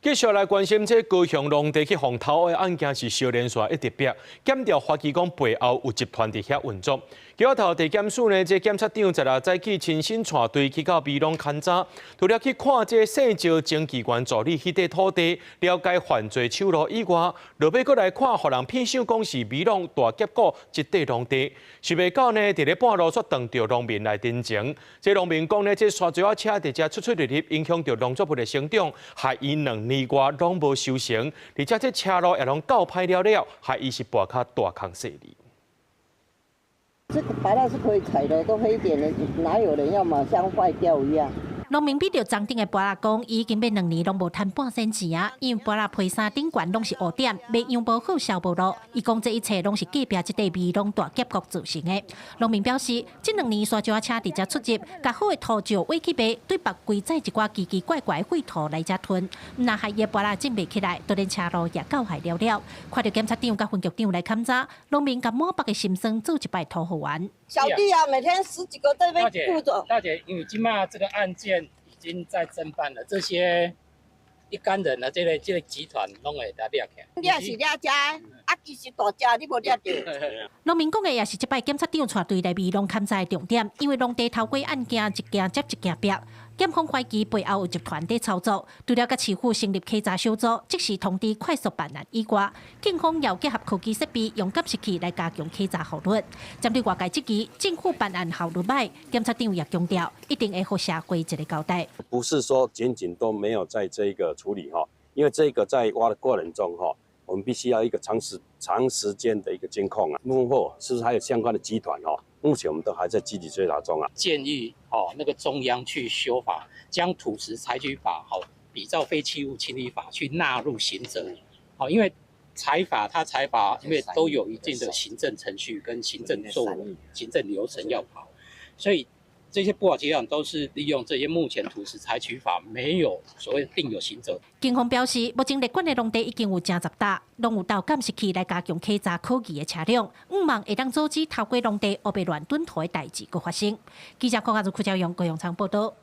繼續來關心這高雄農地去予偷的案件是相連紲一直逼，檢調懷疑講背後有集團佇遐運作。橋仔頭地檢署呢，這檢察長十六早起親身帶隊去到美濃勘查，除了去看這姓趙曾議員助理彼塊土地，了解犯罪手路以外，落尾閣來看，予人騙想講是美濃大峽谷這塊農地，想袂到呢，佇咧半路煞撞著農民來陳情。這農民講呢，這沙石仔車佇遮出出入入，影響著農作物的生長，害伊2年外攏無收成，而且這車路也攏夠歹了了，害伊是跋較大空細膩。這個白蠟是可以踩的，都黑點的，哪有人要嘛像壞掉一樣？農民比著欉頂的跋蠟講，伊已經欲2年攏無趁半仙錢啊，因為跋蠟皮衫頂懸攏是烏點，賣樣無好，銷無路。伊講這一切攏是隔壁這塊美濃大峽谷造成的。農民表示，這兩年沙石仔車佇遮出入，共好的土石挖去賣，對別規載一寡奇奇怪怪的廢土來遮吞，毋但害伊的跋蠟種袂起來，就連車路也夠害了了。看著檢察長佮分局長來勘查，農民共滿腹的心酸做一擺吐予完。小弟啊，每天十幾個在那邊顧著。大姐，因為這馬這個案件已經在偵辦了，這些一干人啊，這個集團攏會來掠起來。掠是掠遮，啊，其實大隻你無掠著。農民講的也是這擺檢察長帶隊來美濃勘查的重點，因為農地偷瓜案件一件接一件爆，檢方懷疑背後有集團佇操作。除了佮市府成立稽查小組，即時通知快速辦案以外，警方也結合科技設備，用監視器來加強稽查效率。針對外界質疑政府辦案效率䆀，檢察長也強調，一定會予社會一個交代。不是說檢警都沒有在這個處理哈，因為這個在挖的過程中哈，我們必須要一個長時間的一個監控啊，幕後是不是還有相關的集團哦？目前我們都還在積極追查中啊。建議哦，那個中央去修法，將土石採取法、好比照廢棄物清理法去納入刑責。好，因為採法它採法，因為都有一定的行政程序跟行政作為、行政流程要跑，所以這些不法集團都是利用這些目前土石採取法沒有所謂定有刑責。警方表示，目前列管的農地已經有成十搭，攏有鬥監視器來加強稽查可疑的車輛，向望會當阻止偷瓜農地烏白亂囤土的代誌閣發生。記者郭家如、柯昭勇、高永昌報道。